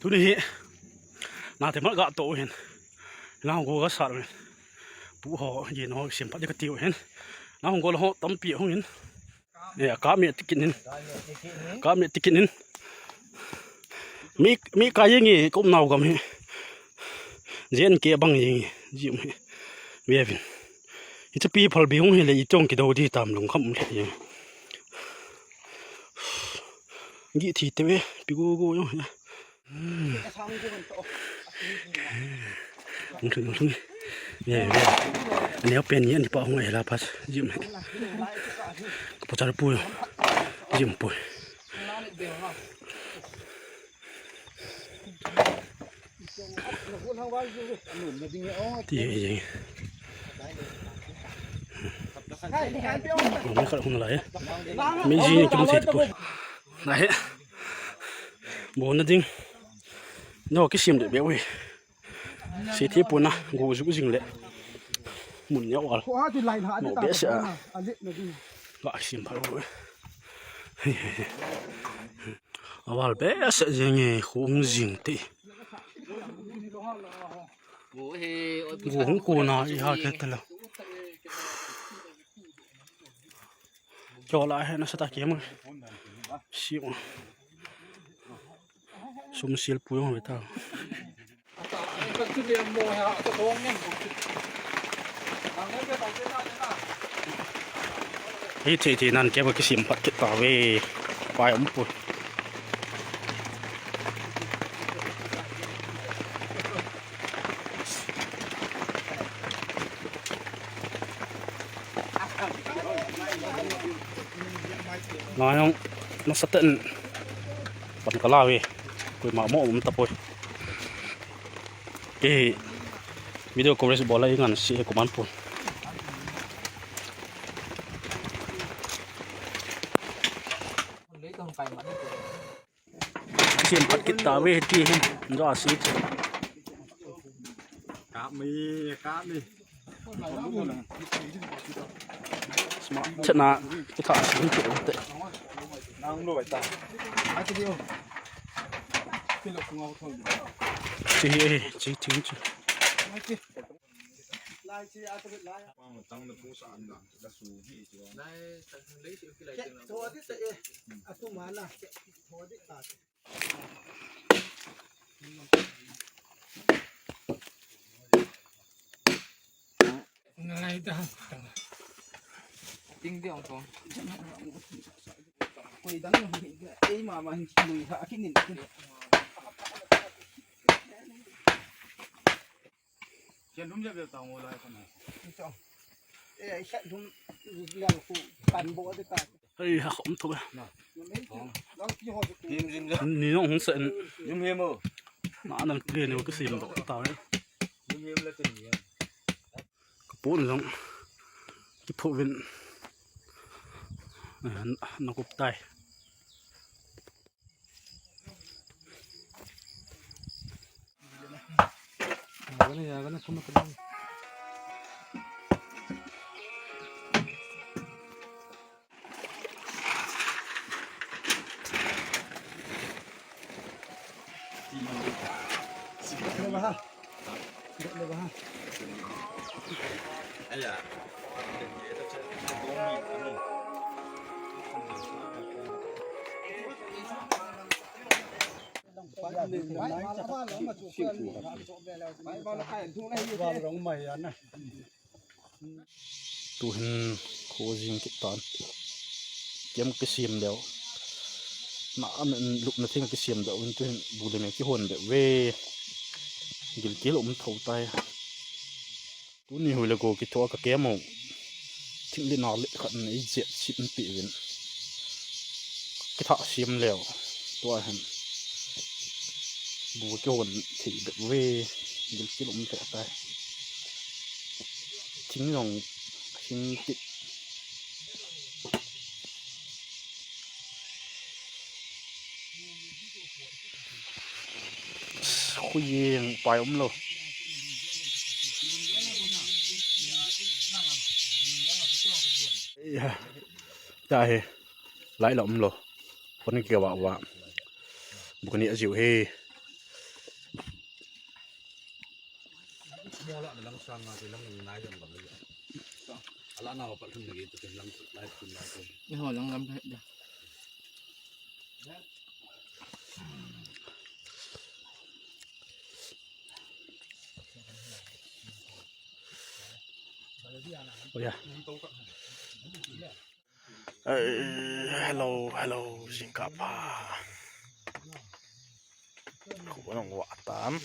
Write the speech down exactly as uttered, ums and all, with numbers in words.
Tuni hi na te mal ga to hin. Na hung go ga sar hin. Pu ho ye no sim pa de ka ti hin. Na hung go lo ho tam pi hung hin. E ka me tikin hin. Ka me tikin hin. Mi mi ka ye ngi kum nau gam hi. Jen ke bang ye ngi. Jim hi. Ve vin. Hi cha pi phal bi hung hi le i tong ki do di tam lung kham le ye. Gi thi te ve pi gu gu yong hi. Ang thung ang thung. Ye ye. Ani pen ye ani pa hung ai la pas. Jim hi. Ka pa char pu. Jim pu. Ti ye ye. Ko me kar hung lai. Me ji ni kim se pu. Nai. Bo na ding. No ki sim de be we. Si thi pu na gu ju jing le. Mun ya wal. Ko ha ti lai ha No ta be se a. A le na ding. Ga sim pha we. A wal be se jing e khung jing ti. Gu hung ko na i ha ke ta lo. Cho la he na sa ta ke mo. Si mo. Sum sil pu yong ve ta. Hi thei thei nan ke ba ki sim pat ki ta ve. Pai um pu. Ngayong nasa ten pan kalawi. Kui ma mo um tapoi. Ke video coverage bola ingan si kuman pun. Sim pat kit ta ve ti hin. Nda si. Kami, kami. Sma chana kita si hin te. Nang lo ta. ꯆꯦ, ꯑꯦ, ꯆꯦ, ꯊꯤꯡ ꯆꯦ꯫ ꯇꯤꯡꯗꯤ ꯑꯃꯨꯛ ꯇꯣꯡ꯫ ꯑꯩꯈꯣꯏꯗꯪ ꯑꯩ ꯃꯥꯃ ꯍꯤꯡꯁꯤꯜꯂꯨꯏ ꯍꯥꯏꯈꯤꯅꯤ꯫ ꯁꯦꯟꯗꯨꯝꯁꯦ ꯕꯦꯜ ꯇꯥꯡꯉꯣ ꯂꯥꯏ ꯀꯩꯅꯣ꯫ ꯑꯦ, ꯁꯦꯟꯗꯨꯝ ꯂꯪꯈꯨ ꯀꯟꯕ ꯑꯣꯏꯗꯤ ꯇꯥ꯫ ꯑꯩ ꯍꯥ ꯑꯃ ꯊꯣꯛꯑꯦ꯫ ꯅꯤꯅꯣ ꯑꯍꯨꯝ ꯆꯠ꯫ ꯌꯨꯝ ꯍꯦꯝꯃꯣ꯫ ꯅꯥꯟꯅ ꯀ꯭ꯂꯤꯌꯔꯅꯦꯕ ꯀꯁꯤꯝꯗꯣ ꯇꯥꯔꯦ꯫ ꯌꯨꯝ ꯍꯦꯝꯂ ꯇꯤꯟ ꯌꯦꯝ꯫ ꯀꯄꯣꯟ ꯂꯪ ꯀꯤꯐꯣꯛ ꯋꯤꯟ ꯅꯀꯨꯞ ꯇꯥꯏ꯫ ꯌꯥꯒꯅꯤ, ꯌꯥꯒꯅꯤ, ꯊꯨꯝꯃꯛꯀꯅꯤ꯫ Tuhin kho jing kit tan. Kem kisiam deu. Na an lupna thing kisiam deu. Tuhin bu le me kihon deu ve. Gilkel um tho tai. Tuni hui le go kitho ka kemo. Thing le na le khat nei jet sit pi vin. Kitha siam leu. Tua hen. Bu kihon thei deu ve. Gilkel um tho tai. Thing jong hing kit. Khuyeng pai um lo. Iya. Ta he. Lai lo um lo. Phone ke wa wa. Bukani ajiu he. Ni ho lang lam da. Oh ya. Eh, hello, hello, jingkah pha. Khu nang wa tan.